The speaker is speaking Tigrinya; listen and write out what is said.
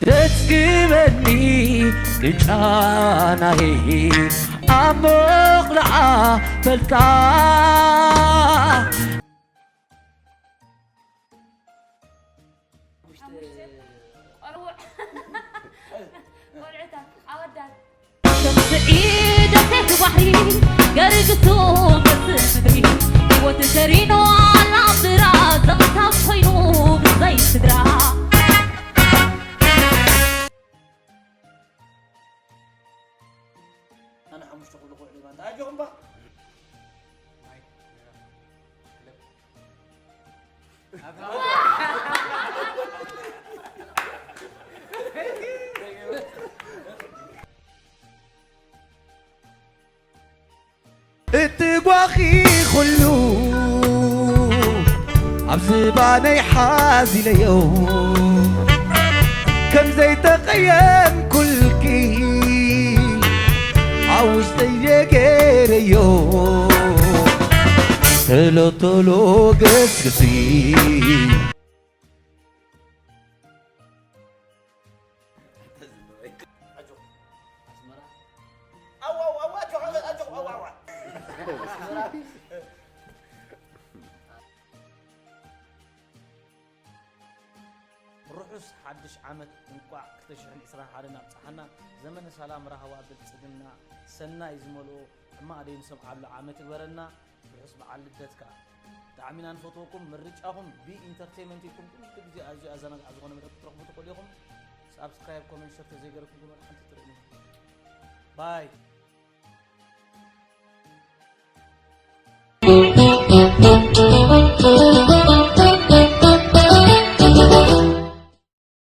ተጽግበኒ ቅጫናይ ኣብ መቕልዓ ፈልጣ። ቆልዑ-፣ ቆልዑታት፣ ኣወዳት። ስዒደ ሴት ባሕሪ ገርግቱ ፍርሲ ምድሪ ህይወት ዘሪኖ ኣላምድራ ዘቕታብ ኮይኑ ብዘይ ስድራ። ኣነ ሓሙሽተ ክብሉ ክውዕሉ ባንታ ኣጆኹም ባ። እቲ ጓኺ ኩሉ ኣብ ዝባነይ ሓዚለዮ፣ ከም ዘይተቐየምኩልኪ ኣብ ውሽጠይ ገይረዮ። ቶሎ ቶሎ ገስግሲ። ርሑስ ሓድሽ ዓመት፣ እንቋዕ ክልተ ሽሕን ዕስራን ሓደን ኣብጽሓና። ዘመነ ሰላም፣ ራህዋ፣ ብልጽግና፣ ሰናይ ዝመልኦ፣ ሕማቕ ደይንሰምዓሉ ዓመት ይግበረልና። ርሑስ በዓል ልደት ከኣ። ብጣዕሚ ኢና ንፈትወኩም። ምርጫኹም ቢ ኢንተርቴይንመንት ኢልኩም ኩሉ ግዜ ኣዝዩ ኣዘናጋዒ ዝኾነ መደብ ክትረኽቡ ትኽእሉ ኢኹም። ሳብስክራይብ፣ ኮመንት፣ ሸር ተዘይገርኩም ግበር ሓንቲ ትርእዩ። ባይ።